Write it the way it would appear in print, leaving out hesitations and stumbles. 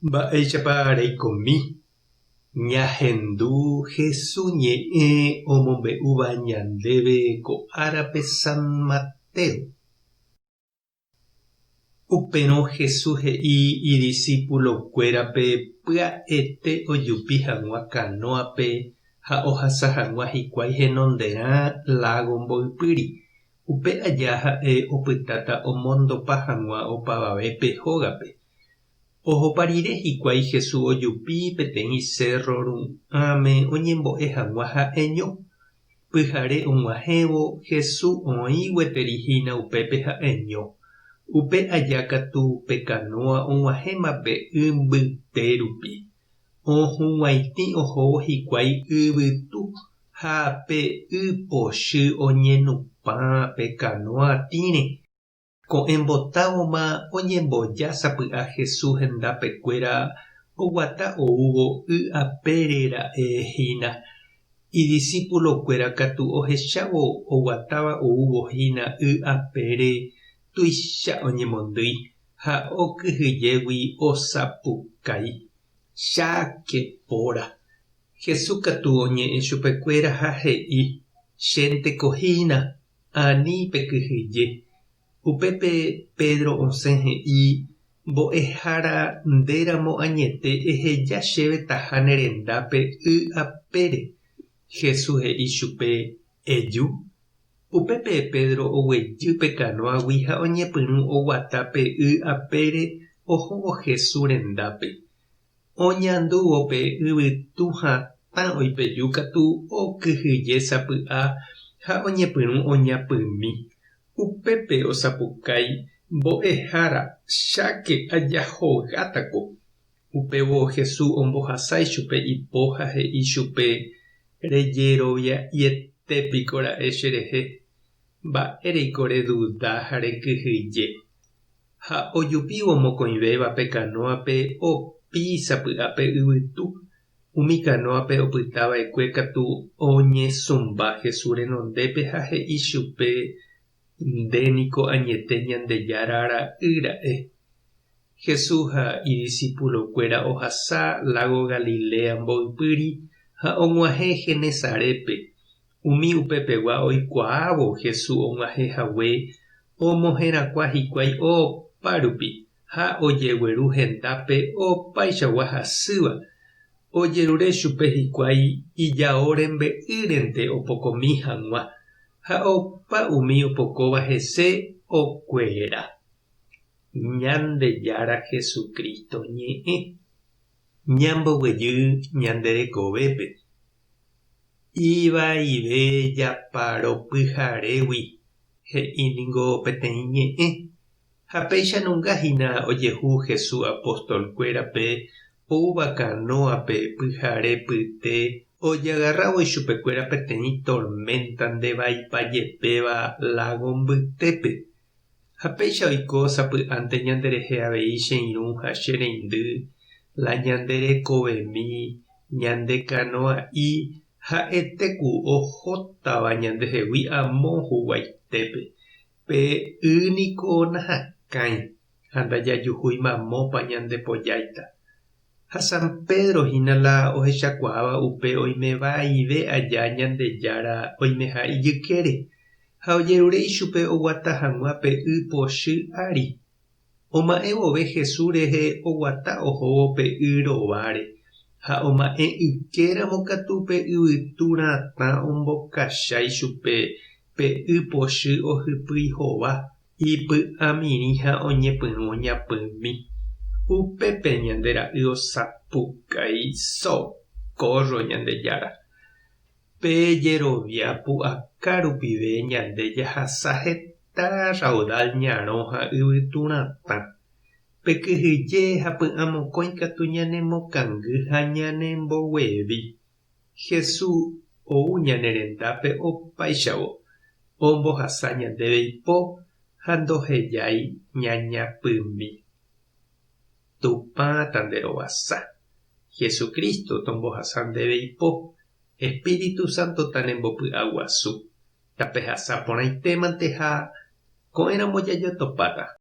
Mba'éichapa reikomi? Ñahendu Hesu ñe'ẽ omombe'úva ñandéve ko árape San Mateo. Upérõ Hesu he'i idisípulokuérape pya'ete ojupi hag̃ua kanóape ha ohasa hag̃ua hikuái henonderã lágo mboypýri. Upe aja ha'e opytáta omondopa hag̃ua opavavépe hógape. Ohopa rire hikuái Jesús ojupi peteĩ sérro ru'ãme oñembo'e hag̃ua ha'eño. Pyhare og̃uahẽvo, Jesús oĩ gueteri hína upépe ha'eño. Upe aja katu pe kanóa og̃uahẽma pe y mbyte rupi. Ohug̃uaitĩ ohóvo hikuái yvytu ha pe y pochy oñenupã pe kanóa tĩre. Ko'ẽmbotávoma oñemboja sapy'a Jesús hendapekuéra oguata oúvo y apére ra'e hína. Idisípulokuéra katu ohechávo oguatáva oúvo hína y apére tuicha oñemondýi ha okyhyjégui osapukái, Cháke póra! Jesús katu oñe'ẽ chupekuéra ha he'i, Chénteko hína, Ani pekyhyje. Upépe Pedro osẽ he'i, Mbo'ehára, nde ramo añete eheja chéve taha ne rendápe y apére. Jesús he'i chupe, Eju. Upépe Pedro oguejy pe kanóagui ha oñepyrũ oguata pe y apére ohóvo Jesús rendápe. Oñandúvo pe yvytu hatã oipeju katu okyhyje sapy'a ha oñepyrũ oñapymi. Upépe osapukái, Mbo'ehára, cháke ajahogátako! Upévo Jesús ombohasa ichupe ipo ha he'i chupe, Rejerovia'iete piko ra'e cherehe? Mba'éreiko reduda ha rekyhyje? Ha ojupívo mokõivéva pe kanóape opi sapy'a pe yvytu, umi kanóape opyta va'ekue katu oñesũmba Jesús renondépe ha he'i chupe, Nde niko añete Ñandejára ra'y ra'e. Jesús ha idisipulokuéra ohasa lágo Galilea mboypýri ha og̃uahẽ Genesarépe. Umi upepegua oikuaávo Jesús og̃uahẽ hague Omoherakuã hikuái opa rupi ha ojegueru hendápe opaichagua hasýva. Ojerure chupe hikuái ijao rembe'ýrente opokomi hag̃ua, ha opa umi opokóva hese okuera. Ñandejára Jesucristo ñe'ẽ. Ñamboguejy ñande rekovépe. Ivaive japaro pyharégui, he'i ningo peteĩ ñe'ẽ. Ha péicha nunga hína ojehu Jesús apóstolkuérape oúva kanóape pyhare pyte ojagarrávo ichupekuéra peteĩ torménta ndevaipa jepéva lágo mbytépe. Ha péicha oiko sapy'ánte ñanderehe avei che irũ ha che reindy, la ñande rekovemi, ñande kanoa'i ha'ete ku ohótava ñandehegui amo huguaitépe. Pe y niko nahakãi ha ndajajuhúi mamópa ñande pojáita. Ha San Pedro hína la ohechakuaáva upe oime vaive aja Ñandejára oimeha ijykére, ha ojerure ichupe oguata hag̃ua pe y pochy ári. Oma'ẽ vove Jesús rehe oguata ohóvo pe y rováre, ha oma'ẽ ykéramo katu pe yvytu ratã ombokacha ichupe pe y pochy ohypýi hova, ipy'amirĩ ha oñepyrũ oñapymi. Upépe ñande ra'y osapukái, Socorro, Ñandejára! Pe jerovia pu'aka rupive ñande jahasa heta raudal ñarõ ha yvytu ratã. Pe kyhyje ha py'amokõi katu ñanemokangy ha ñanemboguevi. Jesús ou ñane rendápe opáichavo, ombohasa ñandéve ipo ha ndohejái ñañapymi. Tupã tanderovasa. Jesucristo tombohasa ndéve ipo, Espíritu Santo tanembopy'aguasu. Tapehasa porãitémante ha ko'ẽramo jajotopáta.